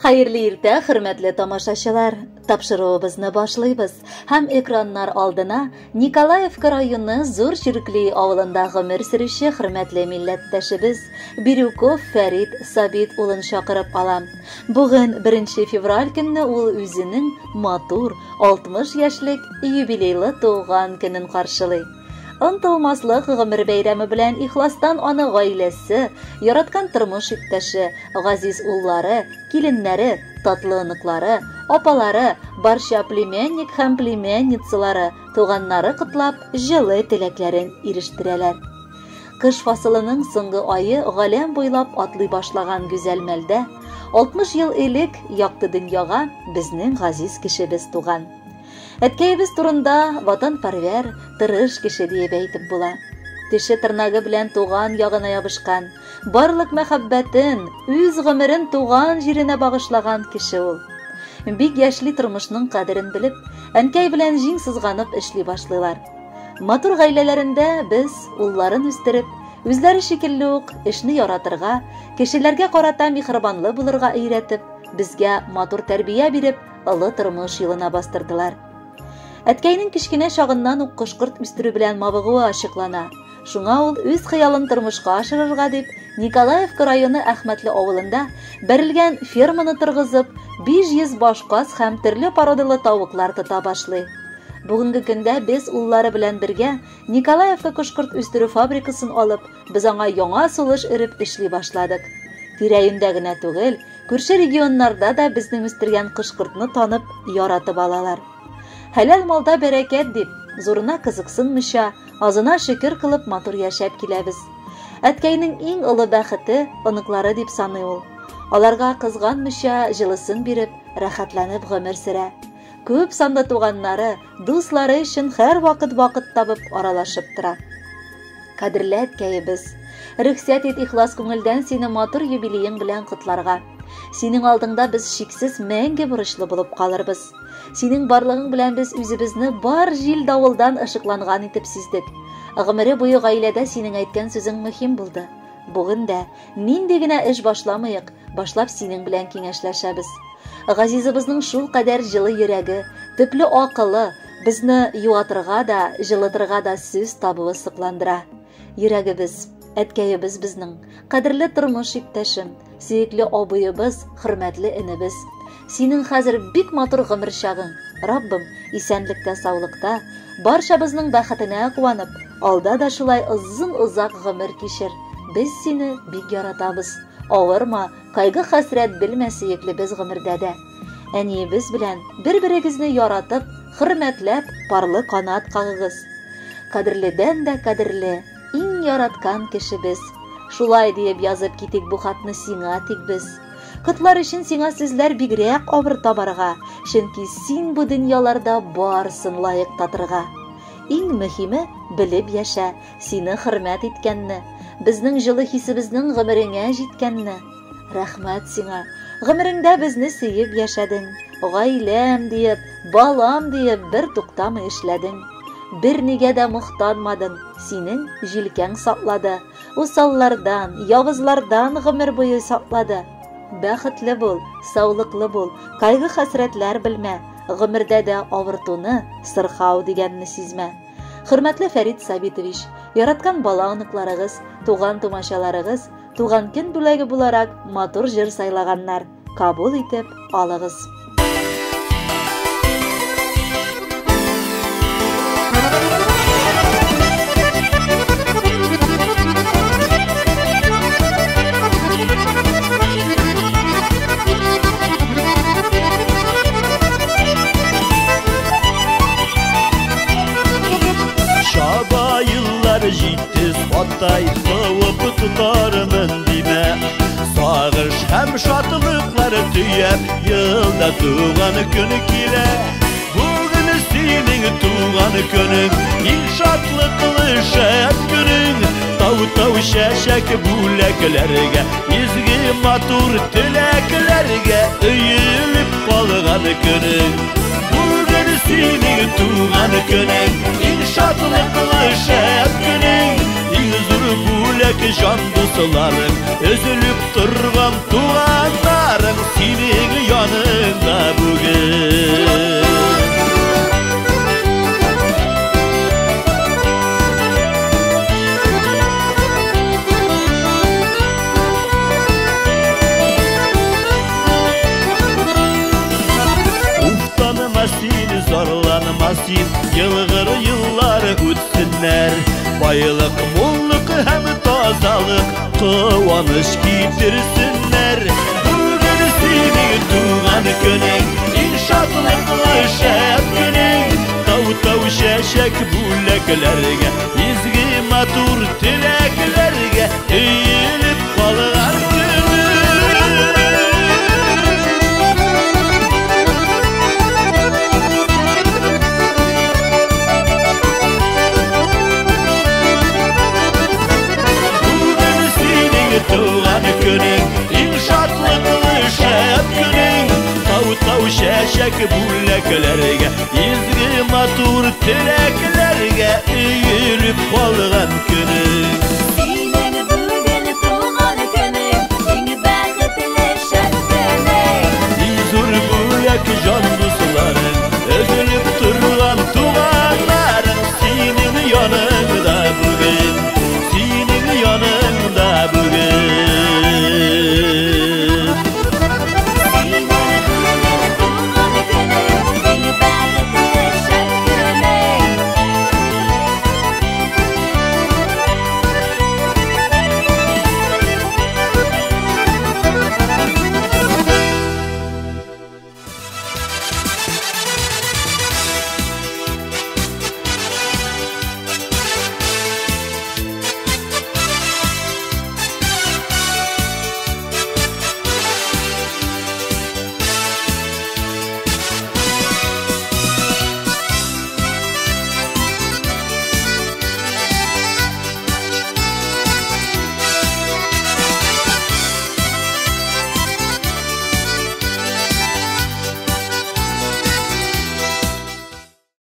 Хәерле иртә, хөрмәтле тамашачылар! Тапшыруыбызны башлыйбыз һәм экраннар алдына Николаевка районы Зур Чиркли авылында гомер сөрүче хөрмәтле милләттәшебез Бирюков Фәрит Сабит улын чакырып алам. Бүген 1 февраль көнне ул үзенең матур 60 яшьлек юбилейлы туган көнен каршылый. Онытылмаслык гомер бәйрәме белән ихластан аны гаиләсе, яраткан тормыш иптәше, газиз уллары, киленнәре, татлы оныклары, апалары, барча племянник һәм племянницалары, туганнары котлап, җылы теләкләрен ирештерәләр. Кыш фасылының соңгы ае галәм буйлап атлый башлаган гүзәл мәлдә, 60 ел элек якты дөньяга безнең газиз кешебез туган. Әткәебез турында ватанпәрвәр, тырыш кеше диеп әйтеп була. Теше тырнагы белән туган ягына ябышкан, барлык мәхәббәтен, үз гомерен туган җиренә багышлаган кеше ул. Бик яшьли тормышның кадерен белеп, әнкәй белән җиң сызганып эшли башлыйлар. Матур гаиләләрендә без улларын үстереп, үзләре шикелле үк эшне яратырга, кешеләргә карата миһербанлы булырга өйрәтеп, безгә матур тәрбия биреп, олы тормыш юлына бастырдылар. Әткәйнең кечкенә чагыннан ук кош-корт үстерү белән мавыгуы ачыклана. Шуңа ул үз хыялын тормышка ашырырга дип, Николаевка районы Әхмәтле авылында бәрелгән ферманы торгызып, 500 баш каз һәм төрле породалы тавыклар тота башлый. Бүгенге көндә без уллары белән бергә Николаевка кош-корт үстерү фабрикасын алып, без аңа яңа сулыш өреп эшли башладык. Тирә-юньдә генә түгел, күрше регионнарда да безнең үстергән кош-кортны танып, яратып алалар. Хәләл малда бәрәкәт дип, зурына кызыксынмыйча, азына шөкер кылып матур яшәп киләбез. Әткәйнең иң олы бәхете оныклары дип саный ул. Аларга кызганмыйча җылысын биреп, рәхәтләнеп гомер сөрә. Күп санлы туганнары, дуслары өчен һәрвакыт вакыт табып аралашып тора. Кадерле әткәебез, рөхсәт ит ихлас күңелдән сине матур юбилеең белән котларга. Синең алдыңда без шиксез мәңге бурычлы булып калырбыз. Синең барлыгың белән без үзебезне бар җил-давылдан ышыкланган итеп сиздек. Гомере буе гаиләдә синең әйткән сүзең мөһим булды. Бүген дә нинди генә эш башламыйк, башлап синең белән киңәшләшәбез. Газизыбызның шул кадәр җылы йөрәге, төпле акылы, безне юатырга да, җылытырга да сүз табуы сокландыра. Йөрәгебез, әткәебез безнең, кадерле тормыш иптәшем, сөекле абыебыз, хөрмәтле энебез. Синең хәзер бик матур гомер чагың. Раббым, исәнлектә, саулыкта, барчабызның бәхетенә куанып, алда да шулай озын-озак гомер кичер. Без сине бик яратабыз. Авырма, кайгы-хәсрәт белмә сөеклебез гомердә дә. Әниебез белән бер-берегезне яратып, хөрмәтләп, парлы канат кагыгыз. Кадерледән дә кадерле, иң яраткан кешебез. Шулай диеп язып китик бу хатны сиңа тик без. Котлар өчен сиңа сүзләр бигрәк авыр табарга, чөнки син бу дөньяларда барысын лаек татырга. Иң мөһиме, белеп яшә, сине хөрмәт иткәнне, безнең җылы хисебезнең гомереңә җиткәнне. Рәхмәт сиңа, гомереңдә безне сөеп яшәдең, гаиләм диеп, балам диеп бер туктамый эшләдең. Бернигә дә мохтанмадың, синең җилкәң саклады, усаллардан, явызлардан гомер буе саклады. Бәхетле бул, саулыклы бул, кайгы-хәсрәтләр белмә, гомердә дә авыртуны, сырхау дигәнне сизмә. Хөрмәтле Фәрит Сабитович, яраткан бала оныкларыгыз, туган тумачаларыгыз, туган көн бүләге буларак матур җыр сайлаганнар. Кабул итеп алыгыз. Чаба еллар җитез аттай куып тотармын димә. Сагыш һәм шатлыклар төяп, елда туган көн килә. Бүген синең туган көнең, иң шатлыклы шәп көнең. Тау-тау чәчәк бүләкләргә, изге матур теләкләргә өелеп калган көнең. Бүген синең туган көнең, иң шатлыклы шәп көнең. Иң зур бүләк җан дусларың, өзелеп торган туганнарың, синең яныңда бүген. Уфтанма син, зарланма син, елгыр еллар үтсеннәр. Байлык, муллык һәм тазалык, куаныч китерсеннәр. Бүген синең туган көнең, иң шатлыклы шәп көнең. Тау-тау чәчәк бүләкләргә, изге матур теләкләргә өелеп калган көнең. Бүген синең туган көнең, иң шатлыклы шәп көнең. Тау-тау чәчәк бүләкләргә, изге матур теләкләргә өелеп калган көнең.